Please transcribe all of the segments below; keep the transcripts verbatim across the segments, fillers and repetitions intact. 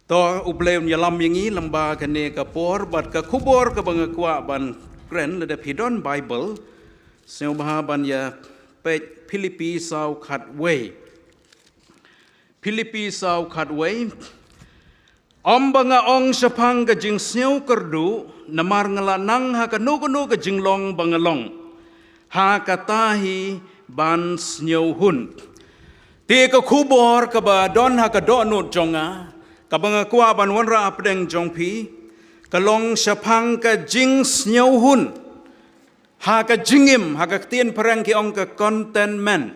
To, U Blei un ïalam ïa ngi lyngba kane ka por, bad ka khubor kaba nga kwah ban kren, lada phi don Bible, sngewbha ban ïa peit Philippi saw khatwei. Philippi saw khatwei. Ym ba nga ong shaphang ka jingsngew kyrduh, namar nga la nang ha kano kano ka jinglong ba nga long, ha kata hi ban sngewhun. Te ka khubor kaba don ha ka dohnud jong nga, kaba nga kwah ban wanrah hapdeng jong phi, ka long shaphang ka jingsngewhun ha ka jingim, ha ka ktien phareng ki ong ka contentment.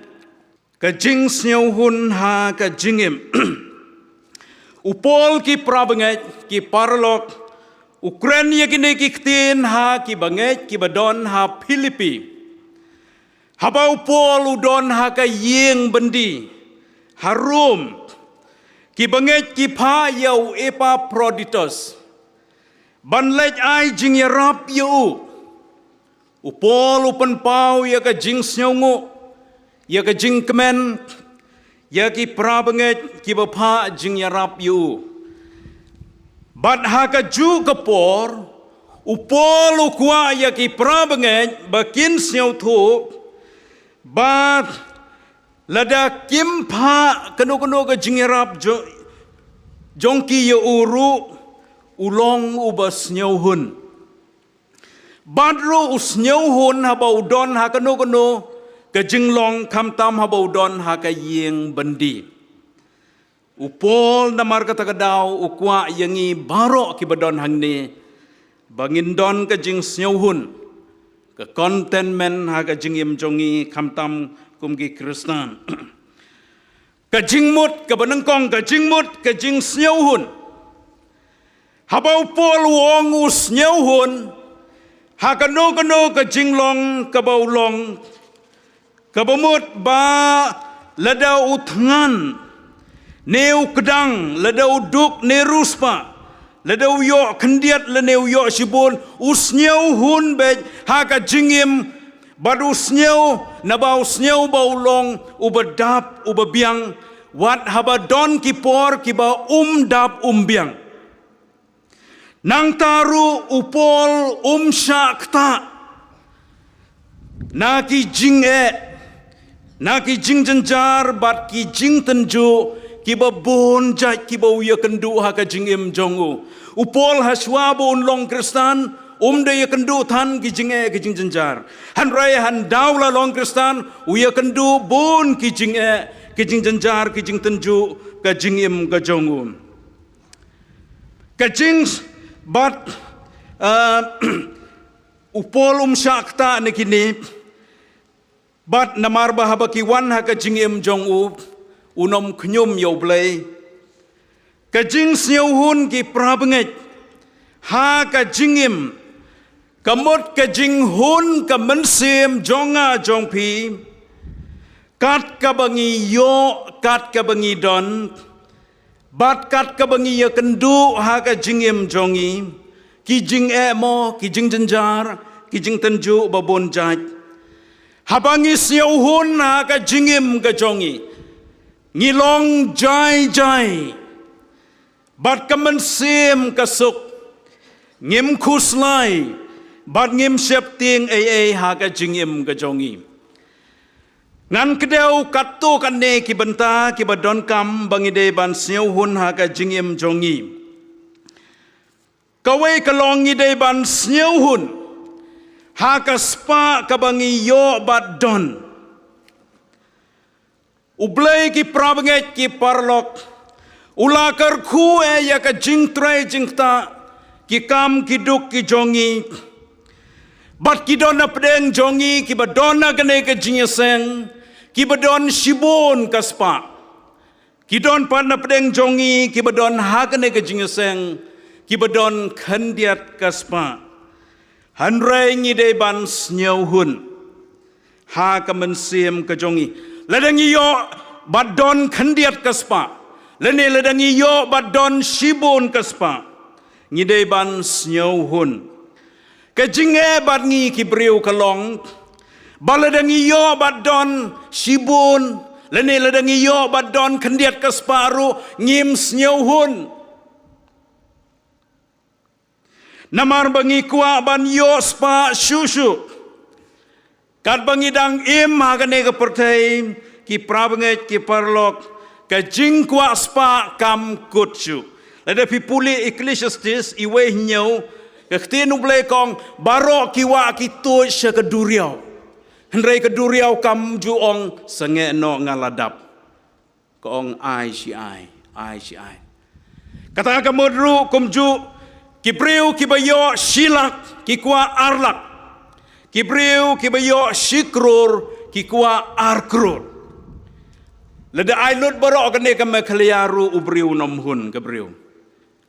Ka jingsngewhun ha ka jingim. U Paul, ki para bangeit, ki paralok, u kren ïa kine ki ktien ha ki bangeit kiba don ha Philippi. Haba u Paul u don ha ka ïing byndi ha Rom, ki bangeit ki phah ïa u Epaphroditus ban leit ai jingïarap ïa u. U Paul u pynpaw ïa ka jingsngewnguh, ïa ka jingkmen ïa ki para bangeit kiba phah jingïarap ïa u. Bad ha kajuh ka por, u Paul u kwah ïa ki para bangeit ba kin sngewthuh ba lada kim phah kano kano ka jingïarap jo-, jong ki ïa u ruh, u long uba sngewhun. Bad ruh u sngewhun haba u don ha kano kano ka jinglong, khamtam haba u don ha ka ïing byndi. U Paul namar kata ka daw u kwah ïa ngi baroh kiba don hangne ba ngin don ka jingsngewhun, ka contentment ha ka jingim jong ngi khamtam kum ki Khristan. Ka jingmut kaba nyngkong, ka jingmut, ka jingsngewhun. Haba u Paul u ong u sngewhun ha kano kano ka jinglong kaba u long, kaba mut ba lada u thngan ne u kdang, lada u duk ne riewspah, lada u ïoh khyndiat lane u ïoh shibun, u sngewhun beit ha ka jingim. Bad u sngew, naba u sngew ba u long uba dap uba biang, wat haba don ki por kiba um dap um biang. Nangta ruh u Paul um shah ktah na ki jingeh, na ki jingjynjar bad ki jingtynjuh kiba bun jait kiba u ïakynduh ha ka jingim jong u. U Paul hashwa ba un long Khristan, um da ïakynduh than ki jingeh ki jingjynjar. Hynrei hynda u la long Khristan, u ïakynduh bun ki jingeh ki jingjynjar ki jingtynjuh ka jingim ka jong u. Ka jing bad, uh, u Paul um shah ktah na kine. Bad namar ba haba ki wan ha ka jingim jong u, un ym khñium ïa U Blei. Ka jingsngewhun, ki para bangeit, ha ka jingim, ka mut ka jinghun ka mynsiem jong nga jong phi, kat kaba ngi ïoh, kat kaba ngi don, bad kat kaba ngi ïakynduh ha ka jingim jong ngi, ki jingeh mo, ki jingjynjar, ki jingtynjuh ba bun jait. Haba ngi sngewhun ha ka jingim ka jong ngi, ngi long jai jai, bad ka mynsiem ka suk, ngim khuslai, bad ngim sheptieng ei ei ha ka jingim ka jong ngi. Ngan kdew katto katne ki bynta kiba donkam ba ngi dei ban sngewhun ha ka jingim jong ngi. Kawei ka long ngi dei ban sngewhun ha ka spah kaba ngi ïoh bad don. U Blei, ki para bangeit, ki paralok, u la kyrkhu eh ïa ka jingtrei jingktah, ki kam ki duk ki jong ngi. Bad ki don na pdeng jong ngi kiba don ha kane ka jingïaseng kiba don shibun ka spah. Ki don pat na pdeng jong ngi kiba don ha kane ka jingïaseng kiba don khyndiat ka spah. Hynrei ngi dei ban sngewhun ha ka mynsiem ka jong ngi. Lada ngi ïoh bad don khyndiat ka spah, lane lada ngi ïoh bad don shibun ka spah, ngi dei ban sngewhun. Ka jingeh bad ngi ki briew ka long ba lada ngi ïoh bad don shibun, lane lada ngi ïoh bad don khyndiat ka spah ruh, ngim sngewhun. Namar ba ngi kwah ban ïoh spah shuh shuh. Katba ngi dang im ha kane ka pyrthei, ki parabangeit, ki paralok, ka jingkwah spah kam kut shuh. Lada phi pule Ecclesiastes, iwei hynñiew, ka ktien U Blei ka ong, baroh ki wah ki tuid sha ka duriaw. Hynrei ka duriaw kam ju ong, sangeh noh nga la dap. Ka ong ai shi ai, ai shi ai. Kata ka mut ruh kumjuh, ki briew kiba ïoh shi lak, ki kwah ar lak. Ki briew kiba ïoh shi klur, ki kwah ar klur. Lada ai lut baroh kane ka Meghalaya ruh u briew u nym hun ka briew.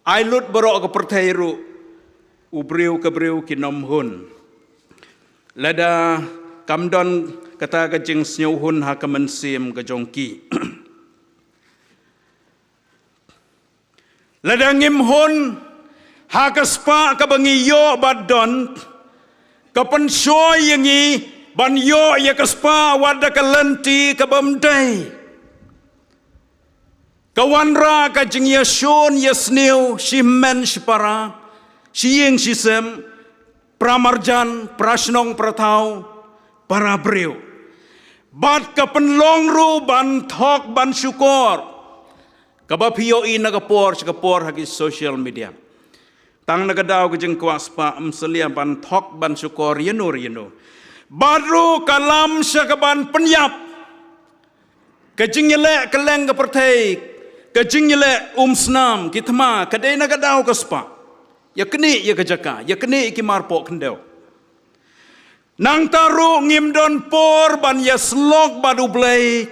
Ai lut baroh ka pyrthei ruh, u briew ka briew ki nym hun. Lada kam don kata ka jingsngewhun ha ka mynsiem ka jong ki. Lada ngim hun ha ka spah kaba ngi ïoh bad don, ka pynshoi ïa ngi ban ïoh ïa ka spah wat da ka lynti kabym dei. Ka wanrah ka jingïashun ïasniew, shi hynmen shi para, shi ïing shi sem, para marjan, para shnong, para thaw, para briew. Bad ka pynlong ruh ban thok ban shukor. Kaba phi ïohi na ka por sha ka por ha ki social media. Tang na ka daw ka jingkwah spah, ym salia ban thok ban shukor ïano ïano. Bad ruh ka lam sha ka ban pynïap. Ka jingïaleh kylleng ka pyrthei, ka jingïaleh umsnam, ki thma, ka dei na ka daw ka spah. Ïa knieh ïa ka jaka, ïa knieh ïa ki marpoh khyndew. Nangta ruh ngim don por ban ïasyllok bad U Blei,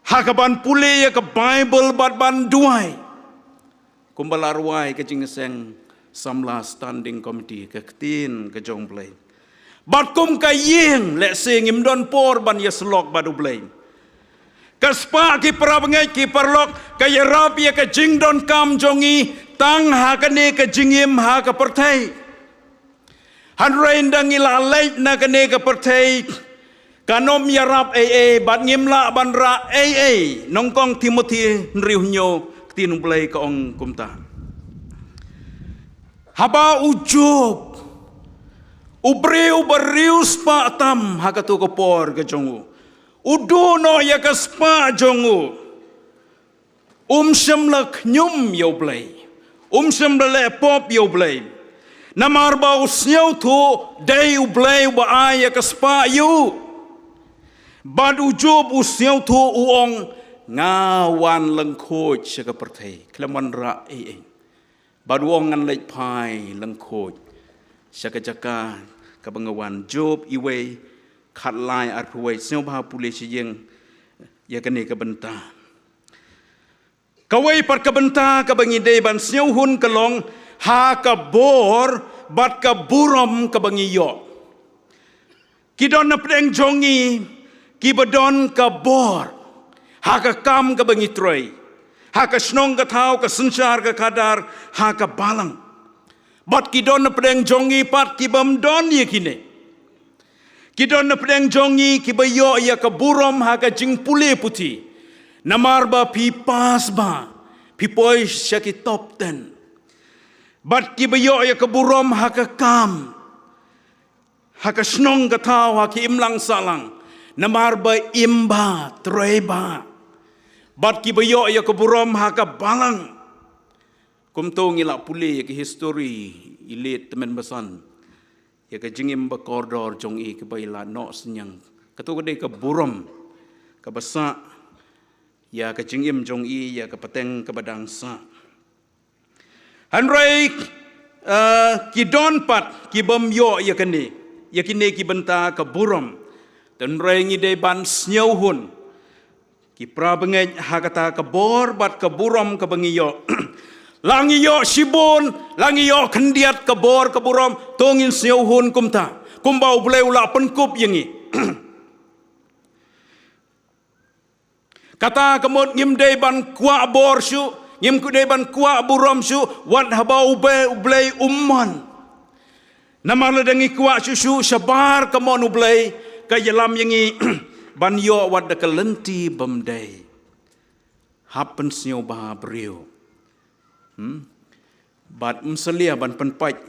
ha ka ban pule ïa ka Baibl bad ban duwai. Kumba la rwai ka jingïaseng samla standing committee ka ktien ka jong U Blei. Bad kum ka ïing lehse ngim don por ban ïasyllok bad U Blei. Ka spah ki parabangeit ki paralok ka ïarap ïa ka jingdonkam jong ngi tang ha kane ka jingim ha ka pyrthei. Hynrei ynda ngi la leit na kane ka pyrthei, kan ym ïarap ei ei, bad ngim lah ban rah ei ei, nyngkong Timothi hynriew hynñiew, ktien U Blei ka ong kumta. Haba u Job, u briew ba riewspah tam ha kato ka por ka jong u, u duh noh ïa ka spah jong u. Um shym la khñium ïa U Blei. Um shym la leh pop ïa U Blei. Namar ba u sngewthuh dei U Blei uba ai ïa ka spah ïa u. Bad u Job u sngewthuh u ong, nga wan lyngkhuid sha ka pyrthei khlem wanrah ei ei. Bad u ong ngan leit phai lyngkhuid sha ka jaka kaba nga wan. Job iwei khatlai arphew wei, sngewbha pule sha ïing ïa kane ka bynta. Kawei pat ka bynta kaba ngi dei ban sngewhun ka long ha ka bor bad ka burom kaba ngi ïoh. Ki don na pdeng jong ngi kiba don ka bor ha ka kam kaba ngi trei, ha ka shnong ka thaw, ka synshar ka khadar, ha ka balang. Bad ki don na pdeng jong ngi pat kibym don ïa kine. Ki don na pdeng jong ngi kiba ïoh ïa ka burom ha ka jingpule puthi. Namar ba phi pass ba, phi poi sha ki top ten. Bad kiba ïoh ïa ka burom ha ka kam, ha ka shnong ka thaw, ha ki imlang sahlang. Namar ba im ba, trei ba. Bad kiba ïoh ïa ka burom ha ka balang. Kumto ngi lah pule ïa ka history i late Tymmen Basan. Ïa ka jingim ba kordor jong i kaba i la noh synñiang. Kato ka dei ka burom kaba sah ïa ka jingim jong i, ïa ka pateng kaba dang sah. Hynrei, eh, ki don pat kibym ïoh ïa kane, ïa kine ki bynta ka burom. Hynrei ngi dei ban sngewhun. Ki parabangeit, ha kata ka bor bad ka burom kaba ngi ïoh. La ngi ïoh shibun, la ngi ïoh khyndiat ka bor ka burom, to ngin sngewhun kumta. Kumba U Blei u la pynkup ïa ngi. Kata ka mut ngim dei ban kwah bor shuh, ngim dei ban kwah burom shuh, wat haba U Blei, U Blei um mon. Namar lada ngi kwah shuh shuh shabar ka mon U Blei, ka ïalam ïa ngi ban ïoh wat da ka lynti bym dei. Hap pynsngewbha briew. Hmm? Bad ym salia ban pynpait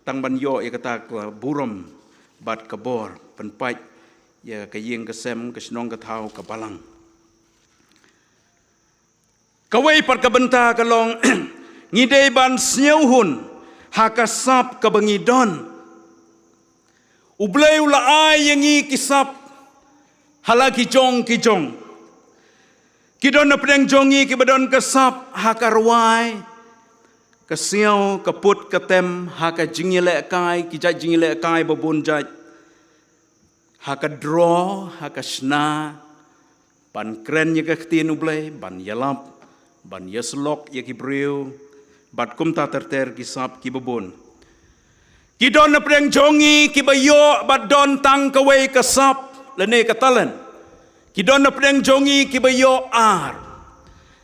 tang ban ïoh ïa kata ka burom bad ka bor pynpait ïa ka ïing ka sem, ka shnong ka thaw, ka balang. Kawei pat ka bynta ka long, ngi dei ban sngewhun ha ka sap kaba ngi don. U Blei u la ai ïa ngi ki sap ha la ki jong ki jong. Ki don na pdeng jong ngi kiba don ka sap ha ka rwai, ka siaw, ka put, ka tem, ha ka jingïalehkai, ki jait jingïalehkai ba bun jait, ha ka draw, ha ka shna, ban kren ïa ka ktien U Blei, ban ïalap, ban ïasyllok ïa ki briew, bad kumta ter ter ki sap kiba bun. Ki don na pdeng jong ngi kiba ïoh bad don tang kawei ka sap lane ka talent. Ki don na pdeng jong ngi kiba ïoh ar.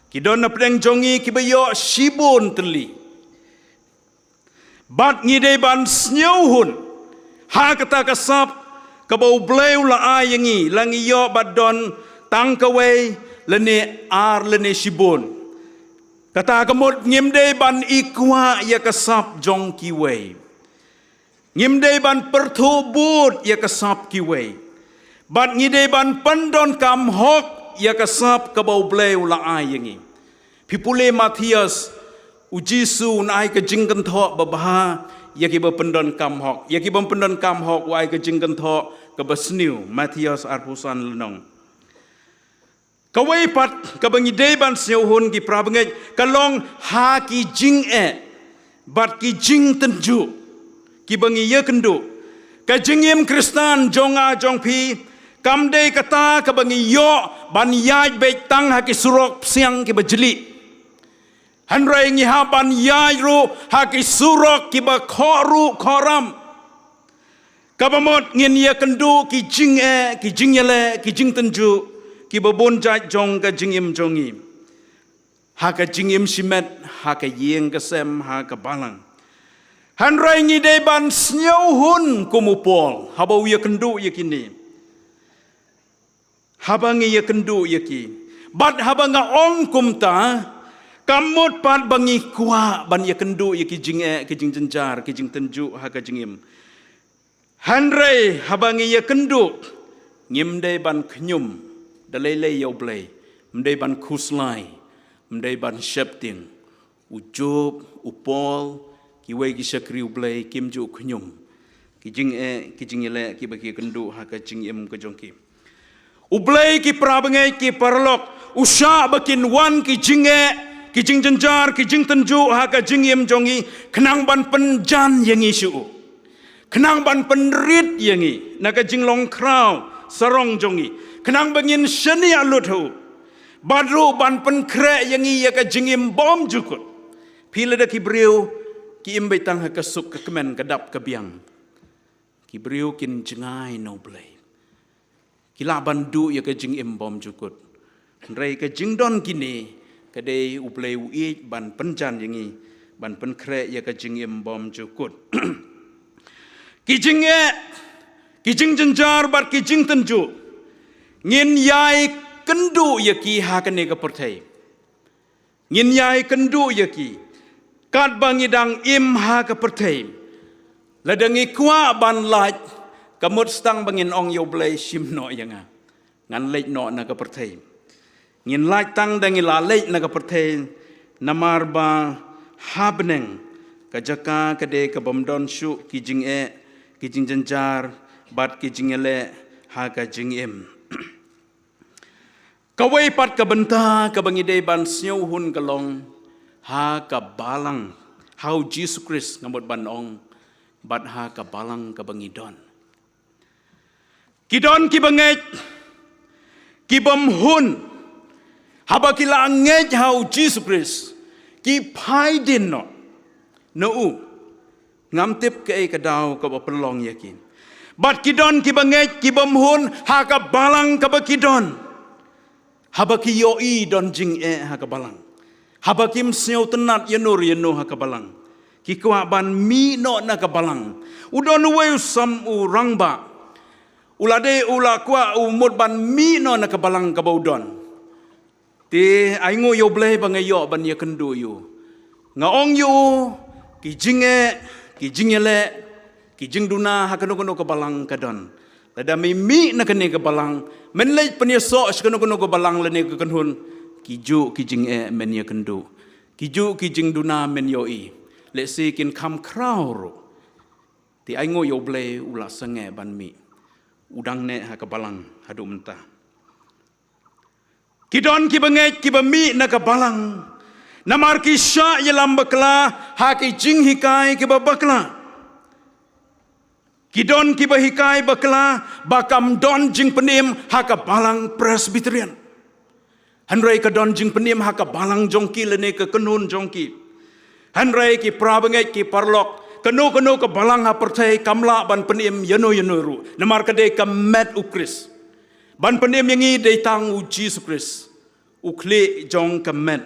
Ki don na pdeng jong ngi kiba ïoh shibun tylli. Bad ngi dei ban sngewhun ha kata ka sap kaba U Blei u la ai ïa ngi, la ngi ïoh bad don tang kawei lane ar lane shibun. Kata ka mut ngim dei ban i kwah ïa ka sap jong kiwei. Ngim dei ban pyrthuh bud ïa ka sap kiwei. Bad ngi dei ban pyndonkam hok ïa ka sap kaba U Blei u la ai ïa ngi. Phi pule Mathaios, U Jisu un ai ka jingkynthoh babha ïa kiba pyndonkam hok. Ïa kiba pyndonkam hok u ai ka jingkynthoh kaba sniew, Mathaios arphew san lynnong. Kawei pat kaba ngi dei ban sngewhun ki para bangeit ka long ha ki jingeh bad ki jingtynjuh kiba ngi ïakynduh. Ka jingim Khristan jong nga jong phi kam dei kata kaba ngi ïoh ban ïaid beit tang ha ki surok psiang kiba jli. Hynrei ngi hap ban ïaid ruh ha ki surok kiba khohruh khohram. Kaba mut ngin ïakynduh ki jingeh, ki jingïaleh, ki jingtynjuh kiba bun jait jong ka jingim jong ngi. Ha ka jingim shimet, ha ka ïing ka sem, ha ka balang. Hynrei ngi dei ban sngewhun kum u Paul haba u ïakynduh ïa kine. Haba ngi ïakynduh ïa ki, bad haba nga ong kumta, kam mut pat ba ngi kwah ban ïakynduh ïa ki jingeh, ki jingjynjar, ki jingtynjuh ha ka jingim. Hynrei haba ngi ïakynduh, ngim dei ban khñium da lei lei ïa U Blei, ym dei ban khuslai, ym dei ban sheptieng. U Job, u Paul, kiwei ki shakri U Blei kim ju khñium ki jingeh, ki jingïaleh kiba ki ïakynduh ha ka jingim ka jong ki. U Blei, ki para bangeit, ki paralok, u shah ba kin wan ki jingeh, ki jingjynjar, ki jingtynjuh ha ka jingim jong ngi, khnang ban pynjan ïa ngi sha u. Khnang ban pynrit ïa ngi na ka jinglong khraw sarong jong ngi. Khnang ba ngin shaniah lut ha u. Bad ruh ban pynkhreh ïa ngi ïa ka jingim bymjukut. Phi lada ki briew ki im beit tang ha ka suk ka kmen, ka dap ka biang, ki briew kin jngai na U Blei. Ki lah ban duh ïa ka jingim bymjukut. Hynrei ka jingdon kine ka dei U Blei u ïeit ban pynjan ïa ngi, ban pynkhreh ïa ka jingim bymjukut. Ki jingeh, ki jingjynjar bad ki jingtynjuh, ngin ïai kynduh ïa ki ha kane ka pyrthei. Ngin ïai kynduh ïa ki katba ngi dang im ha ka pyrthei. Lada ngi kwah ban lait, ka mut tang ba ngin ong ïa U Blei, shim noh ïa nga, ngan leit noh na ka pyrthei. Ngin lait tang da ngi la leit na ka pyrthei, namar ba ha bneng ka jaka ka dei ka bym don shuh ki jingeh, ki jingjynjar bad ki jingïaleh ha ka jingim. Kawei pat ka bynta kaba ngi dei ban sngewhun ka long ha ka balang, ha U Jisu Khrist nga mut ban ong, bad ha ka balang kaba ngi don. Ki don kiba ngeit, ki bym hun, haba ki la ngeit ha U Jisu Khrist, ki phai dien noh na u. Ngam tip kaei ka daw kaba pynlong ïa ki. Bad ki don kiba ngeit, ki bym hun ha ka balang kaba ki don. Haba ki ïohi don jingeh ha ka balang, haba kim sngewtynnat ïano ïano ha ka balang, ki kwah ban mih noh na ka balang. U don uwei u sam u rangbah, u la dei u la kwah u mut ban mih noh na ka balang kaba u don. Te ai nguh ïa U Blei ba nga ïoh ban ïakynduh ïa u. Nga ong ïa u, ki jingeh, Ki jingïaleh, ki jingduna ha kano kano ka balang ka don. Lada me mih na kane ka balang, men leit pynïasoh sha kano kano ka balang lane ka kynhun, ki juh ki jingeh men ïakynduh. Ki juh ki jingduna men ïohi. Lehse kin kham khraw ruh. Te ai nguh ïa U Blei u la sangeh ban mih. U dang neh ha ka balang haduh mynta. Ki don kiba ngeit kiba mih na ka balang. Namar ki shah ïalam bakla ha ki jinghikai kiba bakla. Ki don kiba hikai bakla ba kam don jingpynim ha ka balang Presbyterian. Hynrei ka don jingpynim ha ka balang jong ki lane ka kynhun jong ki. Hynrei ki para bangeit ki paralok, kano kano ka balang ha pyrthei kam lah ban pynim ïano ïano ruh. Namar ka dei ka met U Khrist. Ban pynim ïa ngi dei tang U Jisu Khrist. U khlieh jong ka met,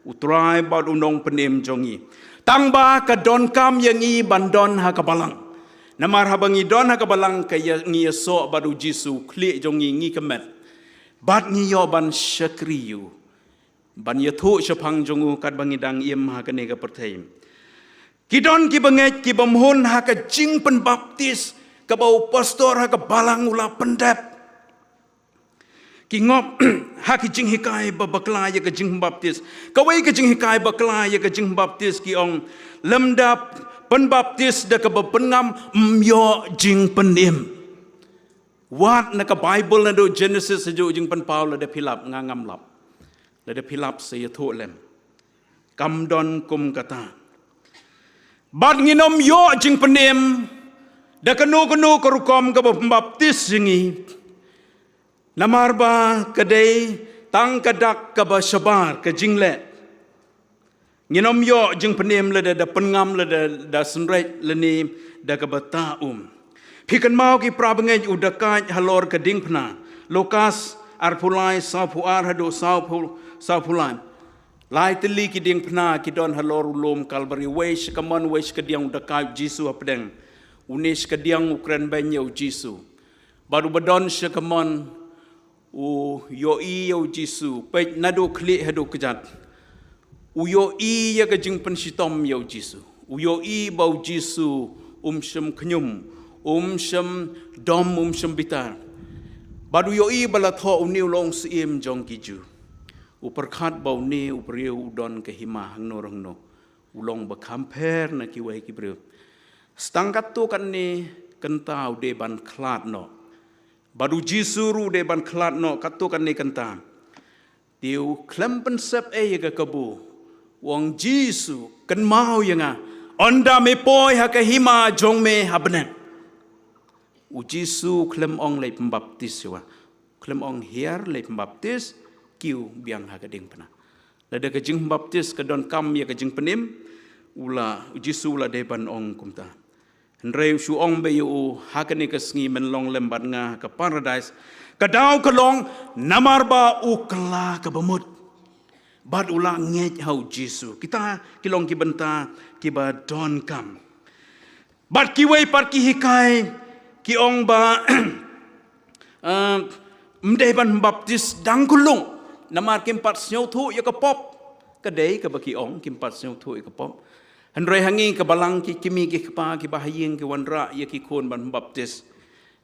U Trai bad U Nongpynim jong ngi. Tang ba ka donkam ïa ngi ban don ha ka balang. Namar haba ngi don ha ka balang ka ïa, ngi ïasoh bad U Jisu, U khlieh jong ngi, ngi ka met. Bad ngi ïoh ban shakri ïa u. Ban ïathuh shaphang jong u katba ngi dang im ha kane ka pyrthei. Ki don kiba ngeit kiba mhun ha ka jingpynbaptis kaba u pastor ha ka balang u la pyndep. Ki ngop ha ki jinghikai ba bakla ïa ka jingbaptis. Kawei ka jinghikai bakla ïa ka jingbaptis ki ong, lymda pynbaptis da kaba pynngam ym ïoh jingpynim. Wat na ka Bible naduh Genesis haduh Jingpynpaw lada phi lap nga ngam lap. Lada phi lap sa ïathuh lem. Kam don kum kata. Bad ngin ym ïoh jingpynim da kano kano ka rukom kaba pynbaptis ïa ngi. Namar ba ka dei tang ka dak kaba shabar ka jingleh. Ngin ym ïoh jingpynim lada da pynngam lada da synreit lane da kaba tah um. Phi kynmaw ki para bangeit u dakait halor ka diengphna. Lukas arphew lai sawphew ar haduh sawphew, sawphew lai. Lai tylli ki diengphna ki don halor u lum Kalbari, wei sha kamon wei sha kadiang u dakait Jisu hapdeng. Une sha kadiang u kren beiñ ïa u Jisu. Bad uba don sha kamon u ïohi ïa u Jisu, peit naduh khlieh haduh kjat. U ïohi ïa ka jingpynshitom ïa u Jisu. U ïohi ba u Jisu um shym khñium, um shym dom, um shym bitar. Bad u ïohi ba la thoh une u long u syiem jong ki Jiw. U pyrkhat ba une u briew u don ka hima hangno hangno. U long ba kham pher na kiwei ki briew. Sa tang katto katne kynta u dei ban khlad noh. Bad u Jisu ruh u dei ban khlad noh katto katne kynta. Te u khlem pynsep ei ïa ka kabu. U ong, Jisu, kynmaw ïa nga ynda me poi ha ka hima jong me ha bneng. U Jisu u khlem ong leit pynbaptis shuwa. U khlem ong hiar leit pynbaptis, kiew biang ha ka diengphna. Lada ka jingpynbaptis ka donkam ïa ka jingpynim, u la, u Jisu u la dei ban ong kumta. Hynrei u shu ong beit ïa u, ha kane ka sngi men long lem bad nga ha ka paradais. Ka daw ka long namar ba u kylla kaba mut. Bad u la ngeit ha u Jisu. Kita ki long ki bynta kiba donkam. Bad kiwei pat ki hikai ki ong ba, eh, ym dei ban baptis dang khlung. Namar kim pat sngewthuh ïa ka pop. Ka dei kaba ki ong kim pat sngewthuh ïa ka pop. Hynrei ha ngi ka balang ki kmie ki kpa kiba ha ïing ki wanrah ïa ki khun ban baptis.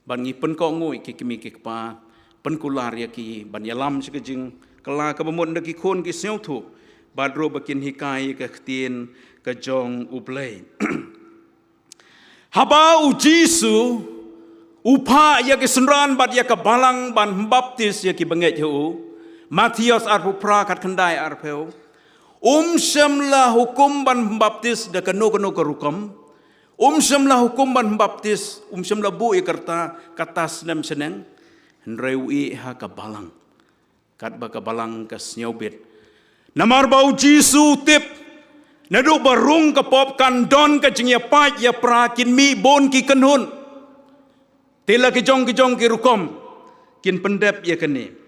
Ban ngi pynkohnguh ïa ki kmie ki kpa, pynkular ïa ki, ban ïalam sha ka jingkylla kaba mut da ki khun ki sngewthuh. Bad ruh ba kin hikai ïa ka ktien ka jong U Blei. Haba u Jisu u phah ïa ki synran bad ïa ka balang ban baptis ïa ki bangeit ha u. Mathaios arphew phra khatkhyndai arphew. Um shym la hukum ban baptis da kano kano ka rukom. Um shym la hukum ban baptis, um shym la buh ïa ka rta, kata snem shaneng. Hynrei u ïeh ha ka balang. Katba ka balang ka sngewbit. Namar ba u Jisu u tip. Naduh ba rung ka pop kan don ka jingïapait ïapra kin mih bun ki kynhun. Te la ki jong ki jong ki rukom. Kin pyndep ïa kane.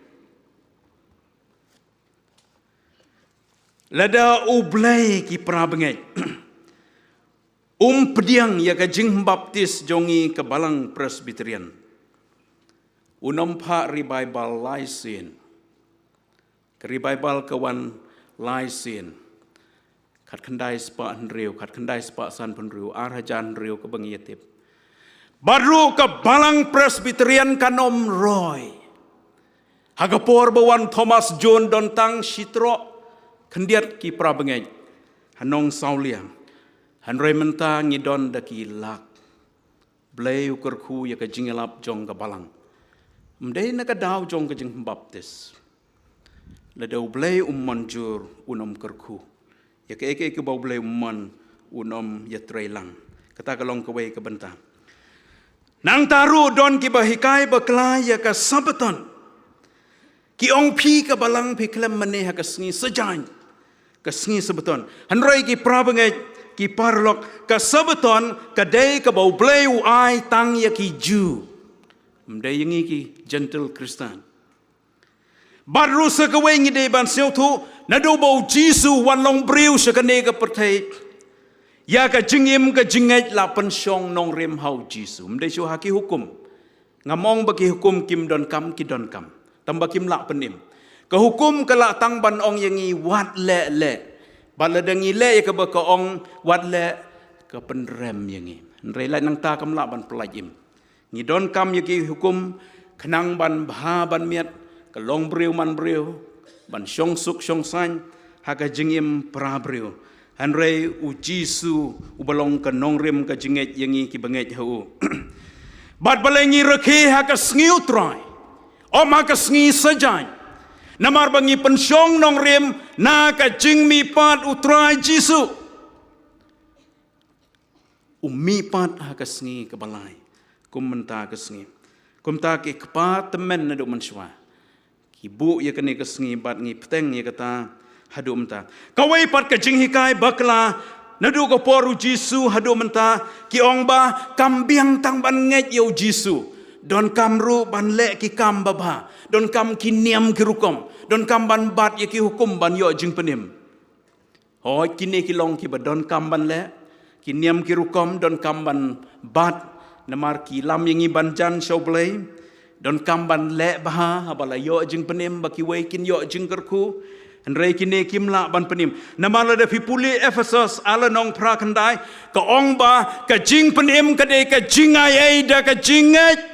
Lada U Blei ki para bangeit. Um pdiang ïa ka jingbaptis jong ngi ka balang Presbyterian. Un ym phah revival lai sien. Ka revival ka wan lai sien. Ka Khatkhyndai spah hynriew, khatkhyndai spah sanphew hynriew, ar hajar hynriew kaba ngi ïa tip. Bad ruh ka Balang Presbyterian kan ym roi. Ha ka por ba wan Thomas Jones don tang shi troh khyndiat ki para bangeit ha Nongsawlia. Hynrei mynta ngi don da ki lak. Blei u kyrkhu ïa ka jingïalap jong ka Balang. Ym dei na ka daw jong ka jingbaptis. Lada U Blei um mynjur, un ym kyrkhu ïa kaei kaei kaba U Blei um mon, un ym ïatreilang. Kata ka long kawei ka bynta. Nangta ruh don kiba hikai bakla ïa ka Sabaton. Ki ong, phi ka Balang phi khlem mane ha ka sngi Sajan, ka sngi Sabaton. Hynrei ki para bangeit, ki paralok, ka Sabaton ka dei kaba U Blei u ai tang ïa ki Jiw. Ym dei ïa ngi ki Gentile Khristan. Bad ruh sa kawei ngi dei ban sngewthuh, naduh ba U Jisu u wan long briew sha kane ka pyrthei, ïa ka jingim ka jingngeit la pynshong nongrim ha U Jisu. Ym dei shuh ha ki hukum. Ngam ong ba ki hukum kim donkam, ki donkam. Tangba kim lah pynim. Ka hukum ka lah tang ban ong ïa ngi wat leh, leh. Bad lada ngi leh ïa kaba ka ong wat leh, ka pynrem ïa ngi. Hynrei lait nangta kam lah ban pyllait im. Ngi donkam ïa ki hukum khnang ban bha ban miat, ka long briew man briew, ban shong suk shong saiñ ha ka jingim para briew. Hynrei U Jisu uba long ka nongrim ka jingngeit ïa ngi kiba ngeit ha u. Bad balei ngi rakhe ha ka sngi U Trai, ym ha ka sngi Sajan? Namar ba ngi pynshong nongrim na ka jingmihpat U Trai Jisu. U mihpat ha ka sngi kaba lai kum mynta ka sngi. Kumta ki kpa tymmen naduh mynshuwa ki buh ïa kane ka sngi bad ngi bteng ïa kata haduh mynta. Kawei pat ka jinghikai bakla, naduh ka por U Jisu haduh mynta, ki ong ba kam biang tang ban ngeit ïa U Jisu. Donkam ruh ban leh ki kam babha. Donkam ki niam ki rukom. Donkam ban bat ïa ki hukum ban ïoh jingpynim. Hooid, kine ki long kiba donkam ban leh, ki niam ki rukom donkam ban bat, namar ki lam ïa ngi ban jan sha U Blei. Donkam ban leh bha haba la ïoh jingpynim ba kiwei kin ïoh jingkyrkhu. Hynrei kine kim lah ban pynim. Namar lada phi pule Ephesos, ar lynnong phra khyndai, ka ong ba ka jingpynim ka dei ka jingai ei da ka jingngeit.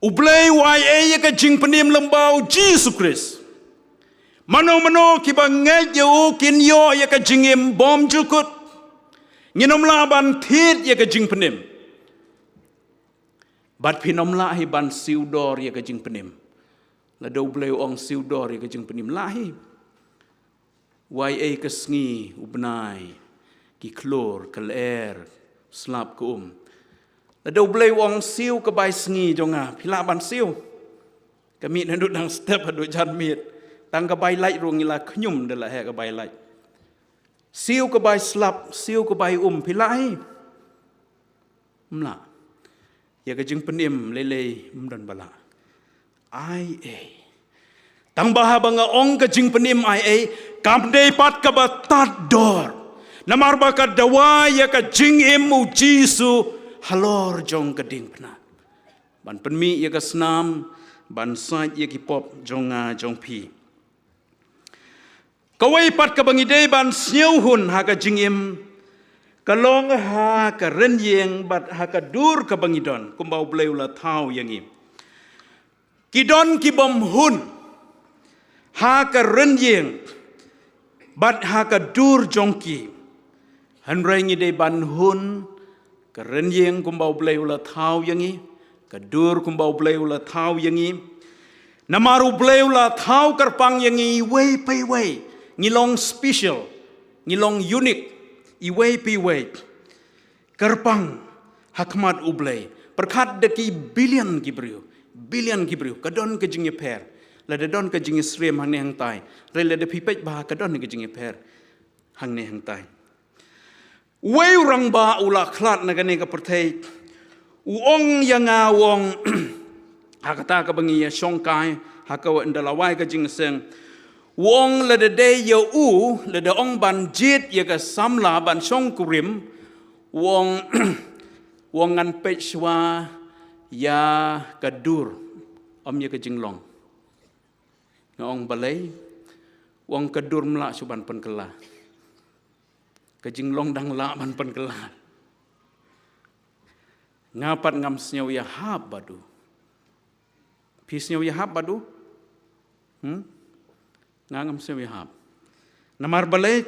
U Blei u ai ei ïa ka jingpynim lyngba U Jisu Khrist. Mano mano kiba ngeit ïa u kin ïoh ïa ka jingim bymjukut. Ngin ym lah ban thied ïa ka jingpynim. Bad phin ym lah hi ban siew dor ïa ka jingpynim. Lada U Blei u ong siew dor ïa ka jingpynim, lah hi. Wai ei ka sngi, u bnai, ki khlur, ka lyer, slap, ka um. Lada U Blei u ong siew ka bai sngi jong nga, phi lah ban siew? Ka mih naduh dang step haduh janmiet. Tang ka bai lait ruh ngi la khñium da la heh ka bai lait. Siew ka bai slap, siew ka bai um, phi lah hi? Ym lah. Ïa ka jingpynim lei lei ym don ba lah. Ai ei. Tang ba haba nga ong ka jingpynim ai ei, kam dei pat kaba tad dor. Namar ba ka dawa ïa ka jingim U Jisu halor jong ka diengphna. Ban pynmih ïa ka snam, ban sait ïa ki pop jong nga jong phi. Kawei pat kaba ngi dei ban sngewhun ha ka jingim, ka long ha ka rynïeng bad ha ka dur kaba ngi don, kumba U Blei u la thaw ïa ngi. Ki don ki bym hun ha ka rynïeng bad ha ka dur jong ki. Hynrei ngi dei ban hun ka rynïeng kumba U Blei u la thaw ïa ngi, ka dur kumba U Blei u la thaw ïa ngi. Namar U Blei u la thaw kyrpang ïa ngi iwei pa iwei. Ngi long special, ngi long unique, iwei pa iwei. Kyrpang ha khmat U Blei. Pyrkhat da ki billion ki briew, billion ki briew, ka don ka jingïapher. Lada don ka jingïasyriem hangne hangtai, hynrei lada phi peit bha ka don ka jingïapher hangne hangtai. Uwei u rangbah u la khlad na kane ka pyrthei, u ong ïa nga, u ong, ha kata kaba ngi ïa shongkai ha ka, ynda la wai ka jingïaseng, u ong lada dei ïa u, lada ong ban jied ïa ka samla ban shongkurim, u ong, u ong ngan peit shuwa ïa ka dur, ym ïa ka jinglong. Nga ong balei? Ong ka dur mlah shuh ban pynkylla. Ka jinglong dang lah ban pynkylla. Nga pat ngam sngew ïahap bad u. Phi sngew ïahap bad u? Hmm? Nga ngam sngew ïahap. Namar balei?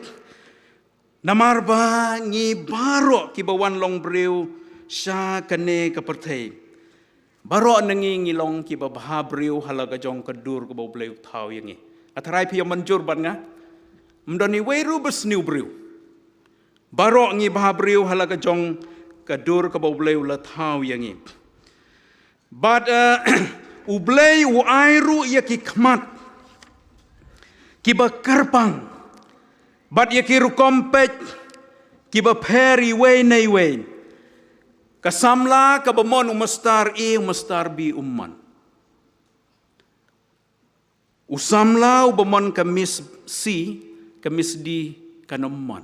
Namar ba ngi baroh kiba wan long briew sha kane ka pyrthei, baroh na ngi ngi long kiba bha briew ha la ka jong ka dur kaba U Blei u thaw ïa ngi. Nga tharai phi ïa mynjur bad nga. Ym don iwei ruh ba sniew briew. Baroh ngi bha briew ha la ka jong ka dur kaba U Blei u la thaw ïa ngi. Bad, eh, U Blei u ai ruh ïa ki khmat kiba kyrpang bad ïa ki rukom peit kiba pher iwei na iwei. Ka samla kaba mon u mastar A, u mastar B um mon. U samla uba mon ka Miss C, ka Miss D kan ym mon.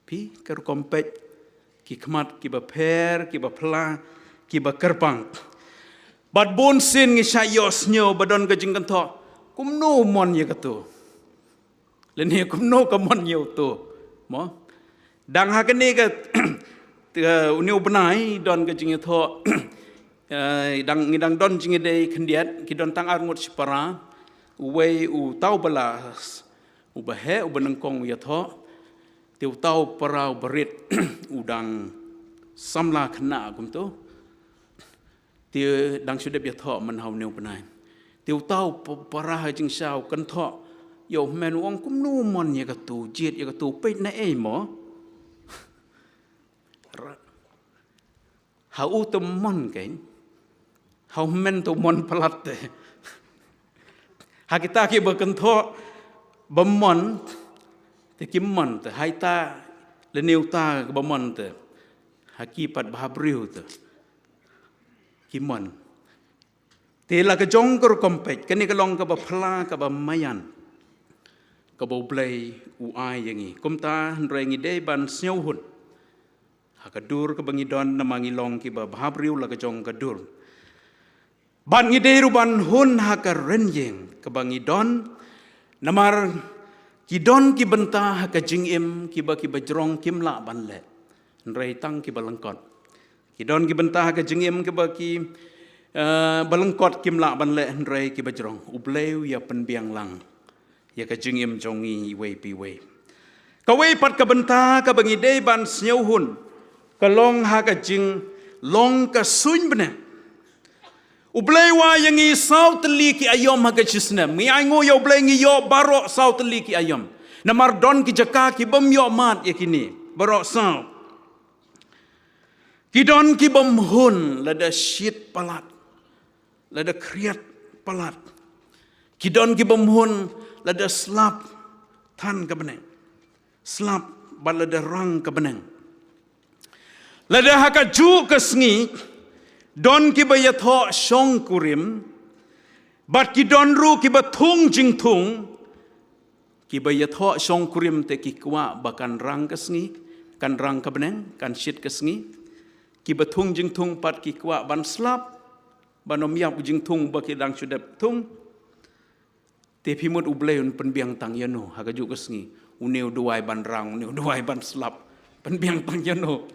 Phi, ka rukom peit, ki khmat kiba pher, kiba pla, kiba kyrpang. Bad bun sien ngi shah ïohsngew ba don ka jingkynthoh, kumno u mon ïa kato? Lane kumno ka mon ïa uto? Mo? Dang ha kane ka, te, une u bnai don ka jingïathoh, eh, dang, ngi dang don jingïadei khyndiat, ki don tang ar ngut shipara, uwei uta uba la, uba heh, uba nyngkong u ïathoh, te uta u para uba rit, u dang samla khynnah kumto. Te dang shu dep ïathoh man ha une u bnai. Te uta u pa-, para ha jingshisha u kynthoh ïa u hynmen, u ong kumno u mon ïa kato, jied ïa kato, peit na ei mo. Ra-, ha u te mon kein. Ha u hynmen te u mon palat te. Ha kita kiba kynthoh ba mon te kim mon te. Ha ita lane uta ba mon te, ha ki pat bhabriew te ki mon. Te la ka jong ka rukom peit, kane ka long kaba pla, kaba maïan, kaba U Blei u ai ïa ngi. Kumta hynrei ngi dei ban sngewhun ha ka dur kaba ngi don, namar ngi long kiba bhabriew la ka jong ka dur. Bad ngi dei ruh ban hun ha ka rynïeng kaba ngi don, namar ki don ki bynta ha ka jingim kiba, kiba jrong kim lah ban leh, hynrei tang kiba lyngkot. Ki don ki bynta ha ka jingim kiba ki, eh, ba lyngkot kim lah ban leh, hynrei kiba jrong. U Blei u ïa pynbiang lang ïa ka jingim jong ngi iwei pa iwei. Kawei pat ka bynta kaba ngi dei ban sngewhun, ka long ha ka jinglong ka suiñ bneng. U Blei u ai ïa ngi saw tylli ki aïom ha ka shisnem. Ngi ainguh ïa U Blei, ngi ïoh baroh saw tylli ki aïom. Namar don ki jaka ki bym ïoh mad ïa kine baroh saw. Ki don ki bym hun lada shit palat, lada khriat palat. Ki don ki bym hun lada slap than ka bneng, slap bad lada rang ka bneng. Lada ha kajuh ka sngi don kiba ïathoh shongkurim, bad ki don ruh kiba thung jingthung. Kiba ïathoh shongkurim te ki kwah ba kan rang ka sngi, kan rang ka bneng, kan shit ka sngi. Kiba thung jingthung pat ki kwah ban slap, ban ym ïap u jingthung ba ki dang shu dep thung. Te phi mut U Blei un pynbiang tang ïano ha kajuh ka sngi? Une u duwai ban rang, une u duwai ban slap, pynbiang tang ïano?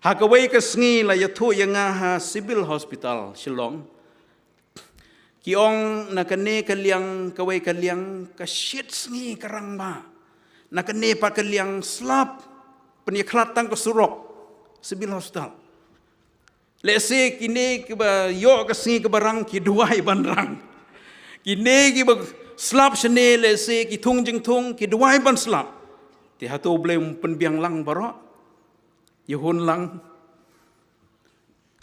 Ha kawei ka sngi la ïathuh ïa nga ha Civil Hospital Shillong. Ki ong na kane ka liang, kawei ka liang, ka shit sngi ka rang bha. Na kane pat ka liang slap, pynïakhlad tang ka surok, Civil Hospital. Lehse kine kiba ïoh ka sngi kaba rang ki duwai ban rang. Kine kiba slap shane lehse ki thung jingthung ki duwai ban slap. Te hato U Blei um pynbiang lang baroh? Ïa hun lang.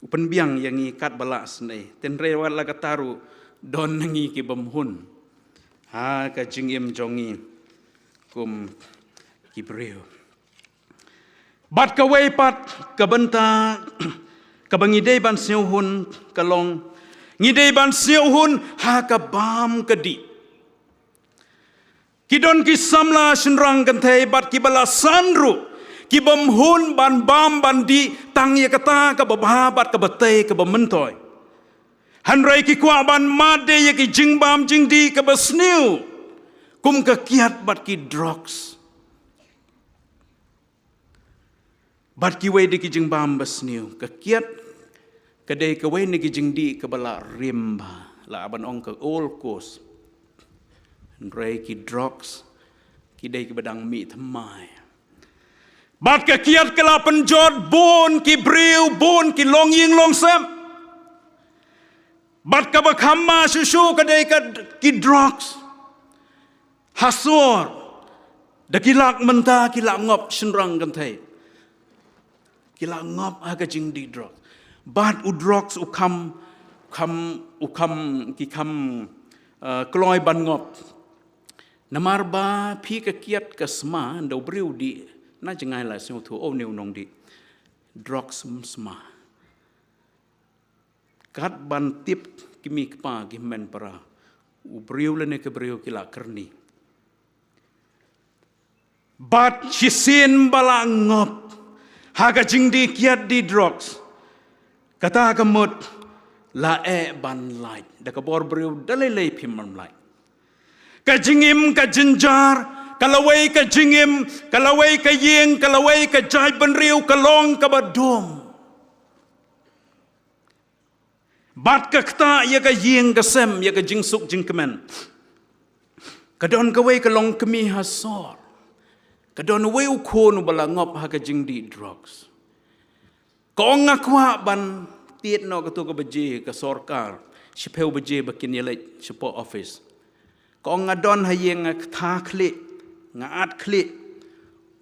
U pynbiang ïa ngi katba lah shisha. Te hynrei wat la katta ruh don na ngi ki bym hun ha ka jingim jong ngi kum ki briew. Bad kawei pat ka bynta kaba ngi dei ban sngewhun ka long, ngi dei ban sngewhun ha ka bam ka dih. Ki don ki samla shynrang kynthei bad kiba la san ruh, ki bym hun ban bam ban dih tang ïa kata kaba bha bad kaba tei kaba myntoi. Hynrei ki kwah ban mad de ïa ki jingbam jingdih kaba sniew. Kum ka kiad bad ki drugs bad kiwei de ki jingbam basniew. Ka kiad ka dei kawei na ki jingdih kaba la rim bha, la ban ong ka old course. Hynrei ki drugs ki dei kiba dang mih thymmai. Bad ka kiad ka la pynjot bun ki briew, bun ki longïing longsem. Bad kaba kham ma shuh shuh ka dei ka ki drugs. Ha sor da ki lak mynta ki la ngop shynrang kynthei. Ki la ngop ha ka jingdih drugs. Bad u drugs u kham, kham, u kham, ki kham, eh, kloi ban ngop. Namar ba phi ka kiad ka sma, nda u briew dih, na jngai la sngewthuh, oh, une u nongdih drugs, um sma. Kat ban tip ki kmie ki kpa, ki hynmen para, u briew lane ka briew ki la kyrni. Bad shisien ba la ngop ha ka jingdih kiad dih drugs, kata ka mut la eh ban lait. Da ka bor briew da lei lei phim ban lait. Ka jingim ka jynjar, ka lawei ka jingim, ka lawei ka ïing, ka lawei ka jaitbynriew, ka long kaba dum. Bad ka ktah ïa ka ïing ka sem, ïa ka jingsuk jingkmen. Ka don kawei ka longkmie ha sor. Ka don uwei u khun uba la ngop ha ka jingdih drugs. Ka ong, nga kwah ban tied noh kato ka baje ka sorkar, shiphew baje ba kin ïaleit shapoh office. Ka ong, nga don ha ïing nga ktah khlieh, nga at khlieh.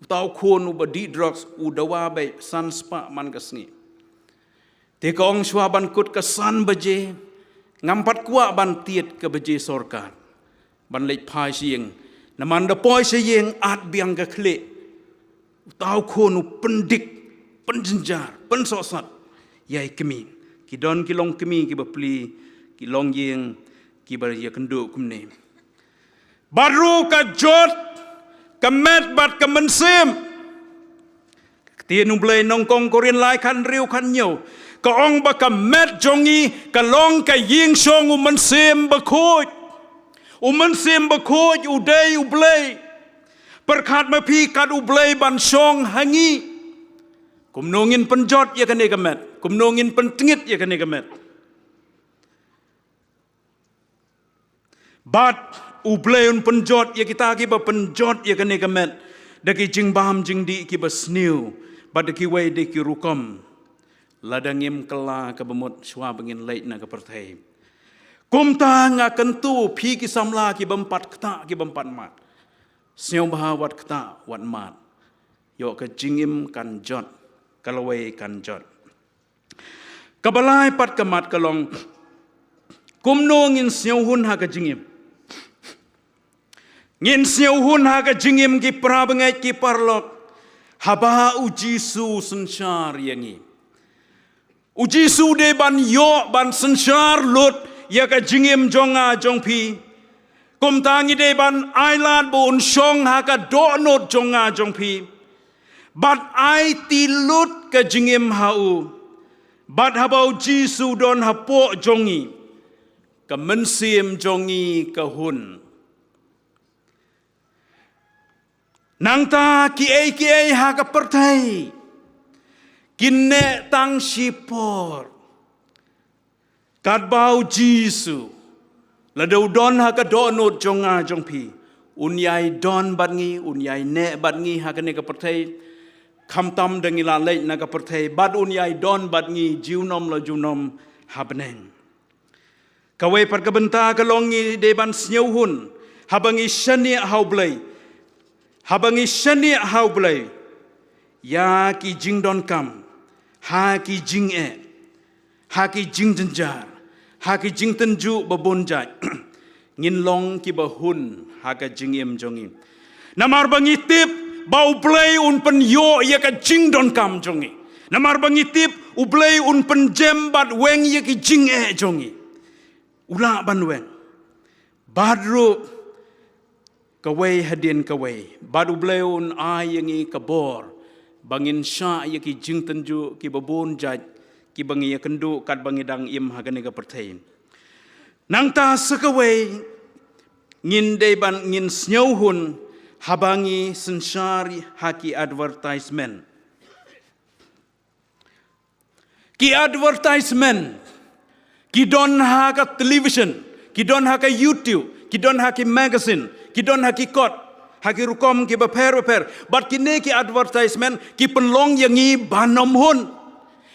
Uta u khun uba dih drugs u dawa beit san spah man ka sngi. Te ka ong, shuwa ban kut ka san baje, ngam pat kwah ban tied ka baje sorkar ban leit phai sha ïing. Namar da poi sha ïing at biang ka khlieh. Uta u khun u pyndik, pynjynjar, pynsohsat ïa i kmie. Ki don ki longkmie kiba plie, ki longïing kiba ïakynduh kumne. Bad ruh ka jot ka met bad ka mynsiem. Ka ktien U Blei, Nyngkong Korinth lai, khathynriew khathynñiew, ka ong ba ka met jong ngi ka long ka ïingshong U Mynsiem Bakhuid. U Mynsiem Bakhuid u dei U Blei. Pyrkhat ma phi, kat U Blei ban shong ha ngi, kumno ngin pynjot ïa kane ka met, kumno ngin pyntngit ïa kane ka met. Bad U Blei un pynjot ïa kita kiba pynjot ïa kane ka met da ki jingbam jingdih kiba sniew bad da kiwei de ki rukom. Lada ngim kylla kaba mut shuwa ba ngin leit na ka pyrthei. Kumta nga kyntu phi ki samla kibym pat ktah kibym pat mad, sngewbha wat ktah wat mad. Ïoh ka jingim kan jot, ka lawei kan jot. Kaba lai pat ka mat ka long, kumno ngin sngewhun ha ka jingim. Ngin sngewhun ha ka jingim, ki para bangeit ki paralok, haba U Jisu synshar ïa ngi. U Jisu dei ban ïoh ban synshar lut ïa ka jingim jong nga jong phi. Kumta ngi dei ban ailad ba un shong ha ka dohnud jong nga jong phi. Bad aiti lut ka jingim ha u. Bad haba U Jisu don hapoh jong ngi, ka mynsiem jong ngi ka hun. Nangta kiei kiei ha ka pyrthei kin neh tang shipor. Katba U Jisu, lada u don ha ka dohnud jong nga jong phi, un ïai don bad ngi, un ïai neh bad ngi ha kane ka pyrthei. Khamtam da ngi la leit na ka pyrthei, bad un ïai don bad ngi junom la junom ha bneng. Kawei pat ka bynta ka long ngi dei ban sngewhun haba ngi shaniah ha U Blei. Haba ngi shaniah ha U Blei ïa ki jingdonkam, ha ki jingeh, ha ki jingjynjar, ha ki jingtynjuh ba bun jait, ngin long kiba hun ha ka jingim jong ngi. Namar ba ngi tip ba U Blei un pynïoh ïa ka jingdonkam jong ngi. Namar ba ngi tip U Blei un pynjem bad weng ïa ki jingeh jong ngi. U lah ban weng. Bad ruh kawei hadien kawei, bad U Blei un ai ïa ngi ka bor ba ngin shah ïa ki jingtynjuh kiba bun jait kiba ngi ïakynduh katba ngi dang im ha kane ka pyrthei. Nangta sa kawei, Ngin dei ban ngin sngewhun haba ngi synshar ha ki advertisement. Ki advertisement ki don ha ka television, ki don ha ka YouTube, ki don ha ki magazine, ki don ha ki kot, ha ki rukom ki bapher bapher. Bad kine ki advertisement ki pynlong ïa ngi ban ym hun.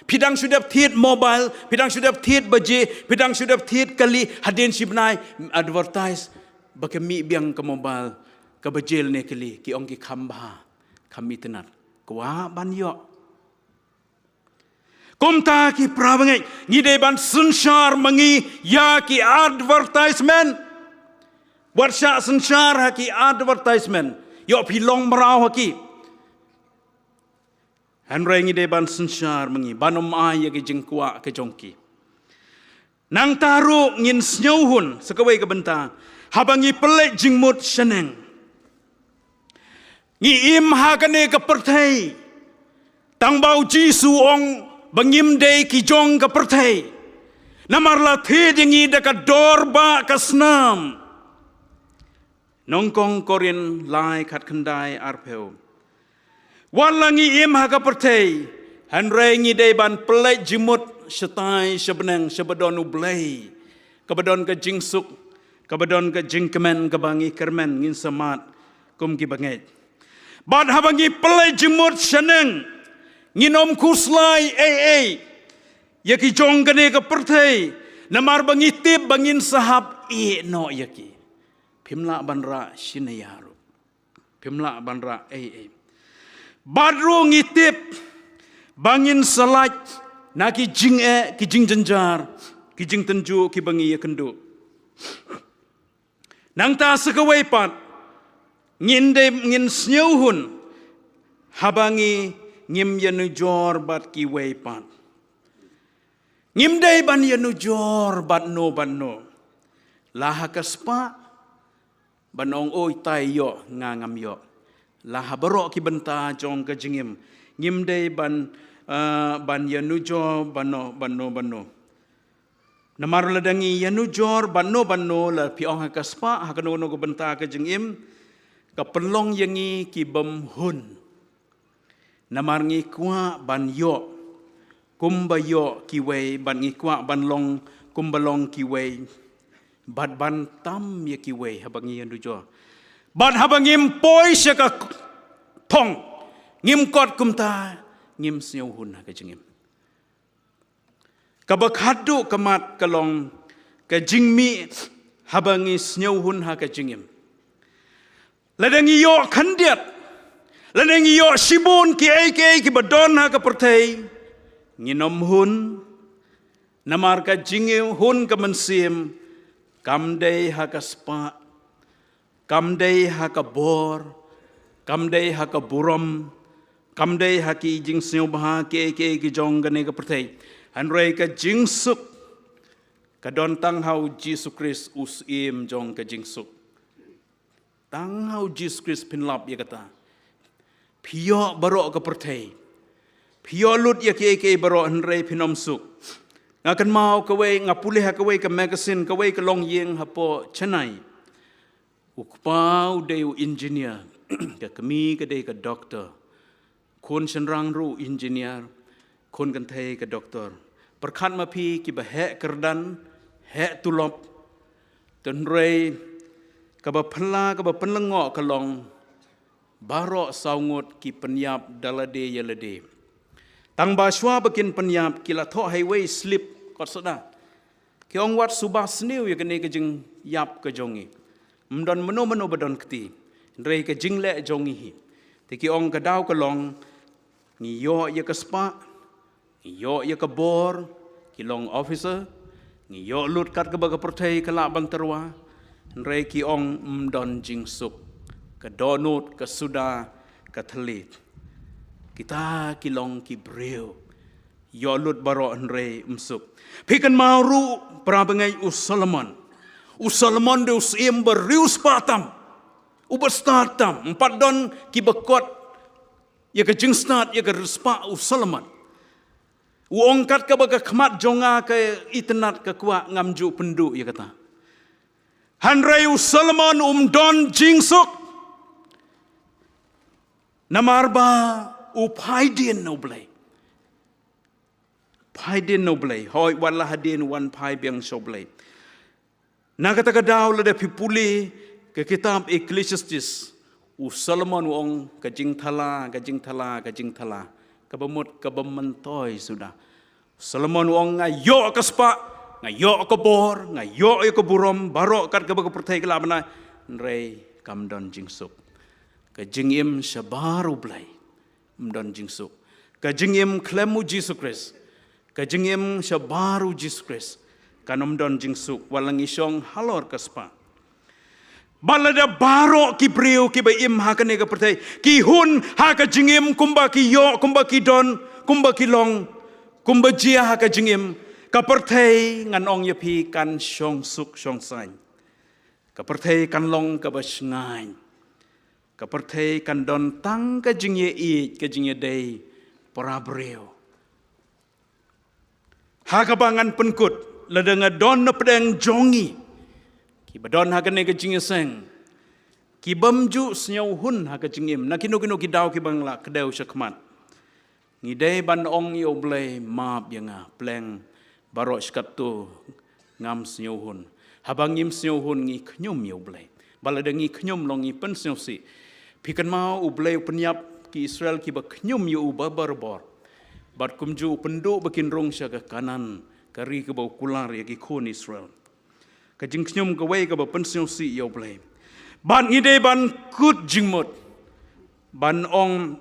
Phi dang shu dep thied mobile, phi dang shu dep thied baje, phi dang shu dep thied kali, hadien shi bnai advertise ba ka mih biang ka mobile, ka baje ne kali, ki ong ki kham bha, kham itynnad. Kwah ban ïoh. Kumta ki para bangeit, ngi dei ban synshar ma ngi ïa ki advertisement. Wat shah synshar ha ki advertisement. Ïoh phi long mraw ha ki. Hynrei ngi dei ban synshar ma ngi ban ym ai ïa ki jingkwah ka jong ki. Nangta ruh ngin sngewhun sa kawei ka bynta haba ngi pynleit jingmut shaneng. Ngi im ha kane ka pyrthei. Tang ba u Jisu u ong ba ngim dei ki jong ka pyrthei. Namar la thied ïa ngi da ka dor ba ka snam. Nyngkong Korinth lai khatkhyndai arphew. Wat la ngi im ha ka pyrthei, hynrei ngi dei ban pynleit jingmut shatai sha bneng, sha ba don U Blei, kaba don ka jingsuk, kaba don ka jingkmen, kaba ngi kyrmen, ngin sa mad kum ki bangeit. Bad haba ngi pynleit jingmut shaneng, ngin ym khuslai ei ei ïa ki jong kane ka pyrthei, namar ba ngi tip ba ngin sa hap ïeh noh ïa ki. Phim lah ban rah shi nia ruh. Phim lah ban rah ei ei. Bad ruh ngi tip ba ngin sa lait na ki jingeh, ki jingjynjar, ki jingtynjuh kiba ngi ïakynduh. Nangta sa kawei pat, ngin dei ngin sngewhun haba ngi ngim ïanujor bad kiwei pat. Ngim dei ban ïanujor bad no bad no. La ha ka spah ban ong, oi, tai ïoh, nga ngam ïoh. La ha baroh ki bynta jong ka jingim, ngim dei ban, eh, ban ïanujor bad no bad no bad no. Namar lada ngi ïanujor bad no bad no, la phi ong ha ka spah, ha kano kano ka bynta ka jingim, ka pynlong ïa ngi ki bym hun. Namar ngi kwah ban ïoh kumba ïoh kiwei, bad ngi kwah ban long kumba long kiwei, bad ban tam ïa kiwei haba ngi ïanujor. Bad haba ngim poi sha ka thong, ngim kot kumta, ngim sngewhun ha ka jingim. Kaba khadduh ka mat ka long ka jingmih haba ngi sngewhun ha ka jingim. Lada ngi ïoh khyndiat, lada ngi ïoh shibun kiei kiei kiba don ha ka pyrthei, ngin ym hun. Namar ka jinghun ka mynsiem kam dei ha ka spah, kam dei ha ka bor, kam dei ha ka burom, kam dei ha ki jingsngewbha kiei kiei ki jong kane ka pyrthei. Hynrei ka jingsuk ka don tang ha u Jisu Khrist, u Syiem jong ka jingsuk. Tang ha u Jisu Khrist phin lap ïa kata. Phi ïoh baroh ka pyrthei. Phi ïoh lut ïa kiei kiei baroh, hynrei phin ym suk. Nga kynmaw kawei, nga pule ha kawei ka magazine, kawei ka longïing hapoh Chennai. U kpa u dei u engineer, ka kmie ka dei ka doctor. Khun shynrang ruh engineer, khun kynthei ka doctor. Pyrkhat ma phi kiba heh kyrdan, heh tulop. Hynrei kaba phylla, kaba pynlyngngoh ka long, baroh saw ngut ki pynïap da lade ïa lade. Tang ba shuwa ba kin pynïap, ki la thoh ha iwei i slip kot soda. Ki ong, wat suba sniew ïa kane ka jingïap ka jong ngi. Ym don mano mano ba don kti. Hynrei ka jingleh jong ngi hi. Te ki ong, ka daw ka long, ngi ïoh ïa ka spah, ngi ïoh ïa ka bor, ki long officer, ngi ïoh lut kat kaba ka pyrthei ka lah ban tyrwa. Hynrei ki ong, ym don jingsuk. Ka dohnud, ka suda, ka thylliej. Kita ki long ki briew. Ïoh lut baroh hynrei ym suk. Phi kynmaw ruh, para bangeit, u Solomon. U Solomon dei u syiem ba riewspah tam. Uba stad tam. Ym pat don kiba kot ïa ka jingstad ïa ka riewspah u Solomon. U ong, kat kaba ka khmat jong nga ka itynnad ka kwah, ngam ju pynduh ïa kata. Hynrei u Solomon um don jingsuk. Namar ba u phai dien na u Blei. Phai dien na u Blei. Hooid, wat la hadien wan phai biang sha u Blei. Na kata ka daw lada phi pule ka kitab Ecclesiastes, u Solomon u ong ka jingthala, ka jingthala, ka jingthala. Kaba mut kaba myntoi suda. Solomon u ong nga ïoh ka spah, nga ïoh ka bor, nga ïoh ïa ka burom, baroh kat kaba ka pyrthei ka lah ban ai. Hynrei kam don jingsuk. Ka jingim shabar u Blei. Ym don jingsuk. Ka jingim khlem u Jisu Khrist. Ka jingim shabar u Jisu Khrist. Kan ym don jingsuk wat la ngi shong halor ka spah. Bad lada baroh ki briew kiba im ha kane ka pyrthei ki hun ha ka jingim kumba ki ïoh, kumba ki don, kumba ki long, kumba jia ha ka jingim, ka pyrthei ngan ong ïa phi kan shong suk shong saiñ. Ka pyrthei kan long kaba shngaiñ. Ka pyrthei kan don tang ka jingïeit, ka jingïadei para briew. Ha kaba ngan pynkut, lada nga don na pdeng jong ngi kiba don ha kane ka jingïaseng, kibym ju sngewhun ha ka jingim, na kino kino ki daw kiba nga la kdew shakhmat. Ngi dei ban ong ïa u Blei map ïa nga, pleng baroh shkatto ngam sngewhun. Haba ngim sngewhun ngi khñium ïa u Blei. Bad lada ngi khñium long ngi pynsngewsih. Phi kynmaw u Blei u pynïap ki Israel kiba khñium ïa u ba barabor. Bad kumjuh u pynduh ba kin rung sha ka Kanaan, ka ri kaba u kular ïa ki khun Israel. Ka jingkhñium kawei kaba pynsngewsih ïa u Blei. Bad ngi dei ban kut jingmut. Ban ong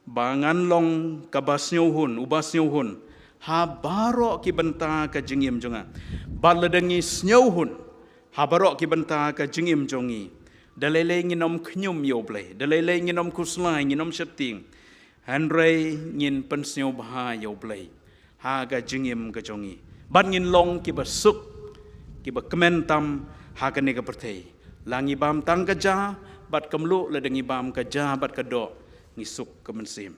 ba ngan long kaba sngewhun, uba sngewhun ha baroh ki bynta ka jingim jong nga. Bad lada ngi sngewhun ha baroh ki bynta ka jingim jong ngi, da lei lei ngin ym khñium ïa u Blei, da lei lei ngin ym khuslai, ngin ym sheptieng. Hynrei ngin pynsngewbha ïa u Blei ha ka jingim ka jong ngi. Bad ngin long kiba suk, kiba kmen tam ha kane ka pyrthei. La ngi bam tang ka ja bad ka mluh, lada ngi bam ka ja bad ka doh, ngi suk ka mynsiem.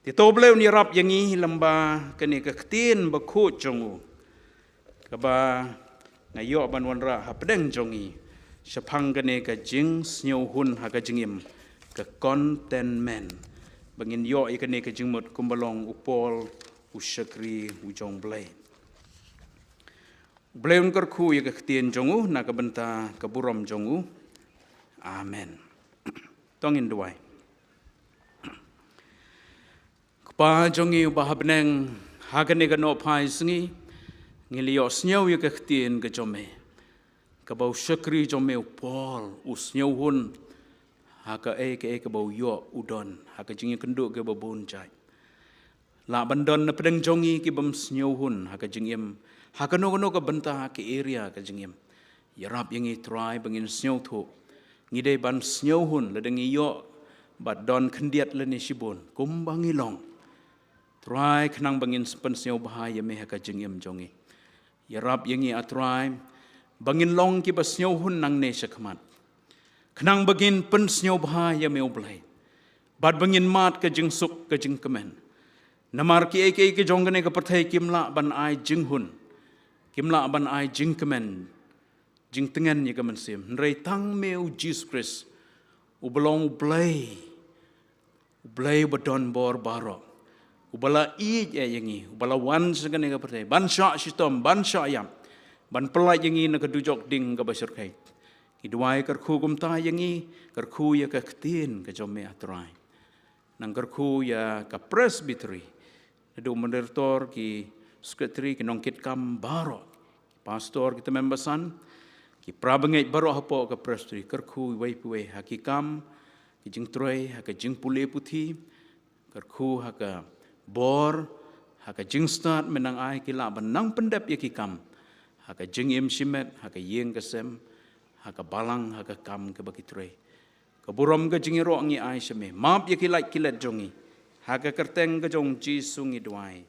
Te to u Blei un ïarap ïa ngi lyngba kane ka ktien bakhuid jong u, kaba nga ïoh ban wanrah hapdeng jong ngi shaphang kane ka jingsngewhun ha ka jingim, ka contentment. Ba ngin ïoh ïa kane ka jingmut kumba long u Paul, u shakri u jong u Blei. U Blei un kyrkhu ïa ka ktien jong u na ka bynta ka burom jong u. Amen. To ngin duwai. Kpa jong ngi uba ha bneng, ha kane ka nohphai sngi ngi la ïohsngew ïa ka ktien ka jong me, kaba u shakri jong me u Paul u sngewhun ha kaei kaei kaba u ïoh u don ha ka jingïakynduh kaba bun jait. Lah ban don na pdeng jong ngi kibym sngewhun ha ka jingim, ha kano kano ka bynta, ha ka area ka jingim. Ïarap ïa ngi Trai ba ngin sngewthuh. Ngi dei ban sngewhun lada ngi ïoh bad don khyndiat lane shibun kumba ngi long. Trai, khnang ba ngin pynsngewbha ïa me ha ka jingim jong ngi. Ïarap ïa ngi A Trai ba ngin long kiba sngewhun nangne shakhmat, khnang ba ngin pynsngewbha ïa me U Blei, bad ba ngin mad ka jingsuk ka jingkmen. Namar kiei kiei ki jong kane ka pyrthei kim lah ban ai jinghun, kim lah ban ai jingkmen, jingtngen ïa ka mynsiem. Hynrei tang me U Jisu Khrist, uba long U Blei, U Blei uba don bor baroh, uba la ïeit ïa ngi, uba la wan sha kane ka pyrthei ban shah shitom, ban shah ïap, ban pyllait ïa ngi na ka dujok ding kaba shyrkhei. Ngi duwai kyrkhu kumta ïa ngi, kyrkhu ïa ka ktien ka jong me A Trai. Nang kyrkhu ïa ka Presbytery, naduh u moderator, ki secretary, ki nongkitkam baroh, ki pastor, ki tymmen basan, ki para bangeit baroh hapoh ka Presbytery, kyrkhu iwei pa iwei ha ki kam, ki jingtrei, ha ka jingpule puthi, kyrkhu ha ka bor, ha ka jingstad me nang ai ki lah ban nang pyndep ïa ki kam ha ka jingim shimet, ha ka ïing ka sem, ha ka balang, ha ka kam kaba ki trei. Ka burom ka jingïaroh ngi ai sha me. Map ïa ki lait ki let jong ngi. Ha ka kyrteng ka jong U Jisu ngi duwai.